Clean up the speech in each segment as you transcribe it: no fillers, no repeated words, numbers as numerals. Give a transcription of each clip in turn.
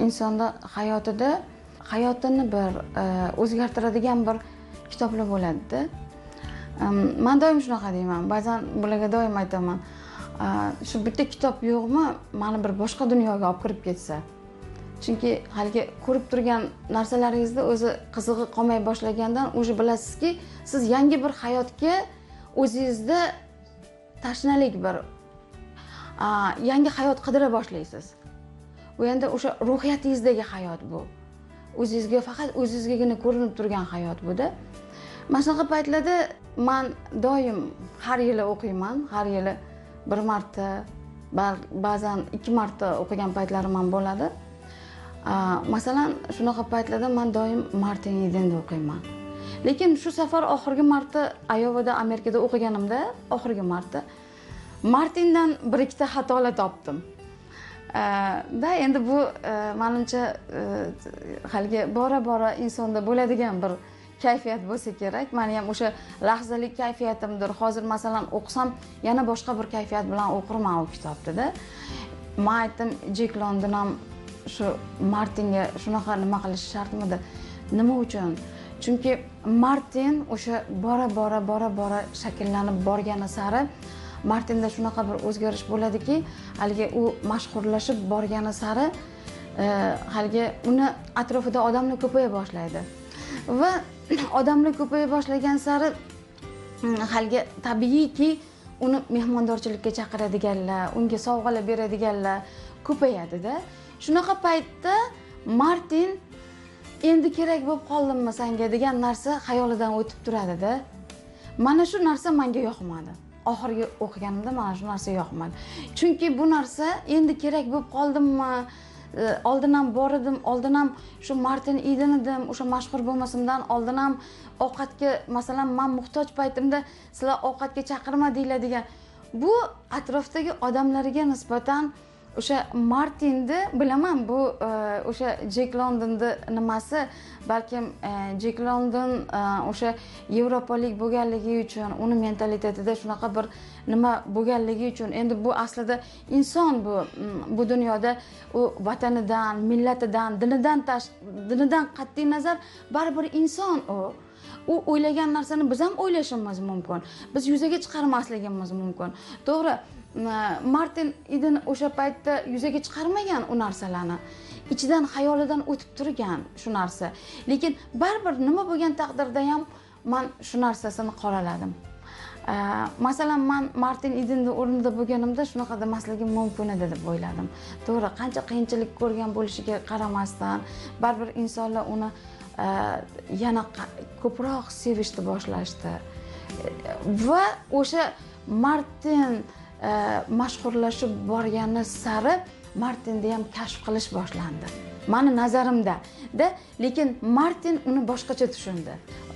Insonda hayotida hayotini bir o'zgartiradigan bir kitoblar bo'ladi-da. Man doim shunaqa deyman, ba'zan bularga doim aytaman. Shu bitta kitob yo'qmi, mani bir boshqa dunyoga olib kirib ketsa. Chunki haligi ko'rib turgan narsalaringizda o'zi qizig'i qolmay boshlagandan o'zi bilasizki, siz yangi bir hayotga o'zingizda tashnalik bir yangi hayot qidira boshlaysiz. Bu endi o'sha ruhiyatingizdagi hayot bu. O'zingizga faqat o'zingizgagina ko'rinib turgan hayot bu-da. Mana shunaqa paytlarda man doim har yili o'qiyman, har yili bir marta, ba'zan 2 marta o'qigan paytlarim ham bo'ladi. Masalan, shunaqa paytlarda man doim Martin Edenni o'qiyman. Lekin shu safar oxirgi marta Ayovada, Amerikada o'qiganimda, oxirgi marta Martindan bir ikkita xatolar topdim. Da endi bu menimcha haligi bora-bora insonda bo'ladigan bir kayfiyat bo'lsa kerak. Meni ham o'sha lahzalik kayfiyatimdir. Hozir masalan o'qisam yana boshqa bir kayfiyat bilan o'qirman u kitobni-da. Men aytdim, Jek London ham shu Martinga shunaqa nima qilish shartmidi? Nima uchun? Chunki Martin o'sha bora-bora shakllanib borgani sari Martinda shunaqa bir o'zgarish bo'ladiki, haligi u mashhurlashib borgani sari haligi uni atrofida odamlar ko'paya boshlaydi. Va odamlar ko'paya boshlagan sari haligi tabiiyki uni mehmondorchilikka chaqiradiganlar, unga sovg'alar beradiganlar ko'payadi-da. Shunaqa paytda Martin endi kerak bo'lib qoldimmi senga degan narsa xayolidan o'tib turadi-da. Mana shu narsa menga yoqmadi. Oxirgi o'qiganimda mana shu narsa yoqmadi. Chunki bu narsa endi kerak bo'lib qoldimmi? Oldin ham bor edim, oldin ham shu Martin Eden edim, o'sha mashhur bo'lmasimdan oldin ham ovqatga, masalan, men muhtoj paytimda sizlar ovqatga chaqirmadinglar degan. Bu atrofdagi odamlarga nisbatan o'sha Martinni bilaman, bu o'sha Jek Londonni nimasi, balkim Jek London o'sha yevropalik bo'lganligi uchun, uni mentalitetida shunaqa bir nima bo'lganligi uchun, endi bu aslida inson bu dunyoda u vatanidan, millatidan, dinidan qat'iy nazar baribir inson u. U o'ylagan narsani biz ham o'ylashimiz mumkin. Biz yuzaga chiqarmasligimiz mumkin. To'g'ri, Martin Eden o'sha paytda yuzaga chiqarmagan u narsalarni. Ichidan, xayolidan o'tib turgan shu narsa. Lekin baribir nima bo'lgan taqdirda ham men shu narsasini qoraladim. Masalan, men Martin Edenning o'rnida bo'lganimda shunaqa demasligim mumkin edi deb o'yladim. To'g'ri, qancha qiyinchilik ko'rgan bo'lishiga qaramasdan, baribir insonlar uni yana ko'proq sevishni boshlashdi. Va o'sha Martin mashhurlashib borgani sari Martinni ham kashf qilish boshlandi. Mani nazarimda da, lekin Martin uni boshqacha tushundi.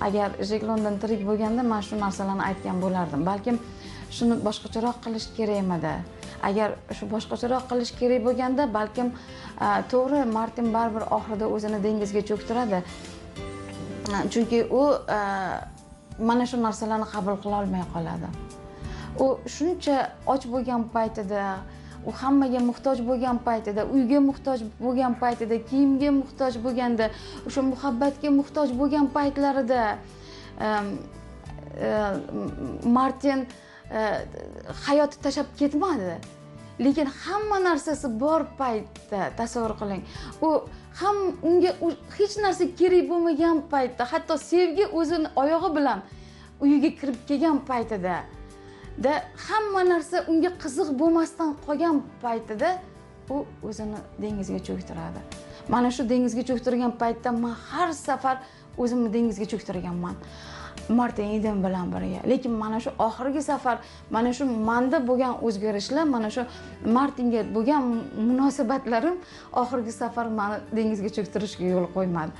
Agar Jek London tirik bo'lganda men shu narsalarni aytgan bo'lardim. Balkim shuni boshqacharoq qilish kerakmidi? Agar shu boshqacharoq qilish kerak bo'lganda, balkim to'g'ri Martin baribir oxirida o'zini dengizga cho'ktiradi. Chunki u mana shu narsalarni qabul qila olmay qoladi. U shuncha och bo'lgan paytida, u hammaga muhtoj bo'lgan paytida, uyga muhtoj bo'lgan paytida, kiyimga muhtoj bo'lganda, o'sha muhabbatga muhtoj bo'lgan paytlarida Martin hayotni tashlab ketmadi. Lekin hamma narsasi bor paytda, tasavvur qiling, u ham unga hech narsa kerak bo'lmagan paytda, hatto sevgi o'zini oyog'i bilan uyiga kirib kelgan paytida, da hamma narsa unga qiziq bo'lmasdan qolgan paytida u o'zini dengizga cho'ktiradi. Mana shu dengizga cho'ktirgan paytda men har safar o'zimni dengizga cho'ktirganman Martin Eden bilan birga. Lekin mana shu oxirgi safar mana shu menda bo'lgan o'zgarishlar, mana shu Martinga bo'lgan munosabatlarim oxirgi safar meni dengizga cho'ktirishga yo'l qo'ymadi.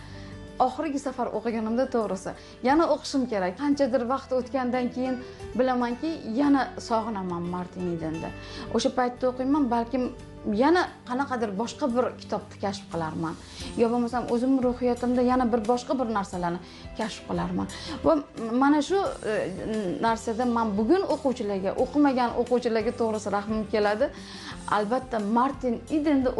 Oxirgi safar o'qiganimda to'g'risi yana o'qishim kerak. Qanchadir vaqt o'tgandan keyin bilamanki, yana sog'inaman Martin Edenni. O'sha paytda o'qiyman, balkim yana qanaqadir boshqa bir kitobni kashf qilarman. Yo bo'lmasam o'zim ruhiyatimda yana bir boshqa bir narsalarni kashf qilarman. Va mana shu narsada men bugun o'quvchilarga, o'qimagan o'quvchilarga to'g'risi rahmim keladi. Albatta Martin Edenni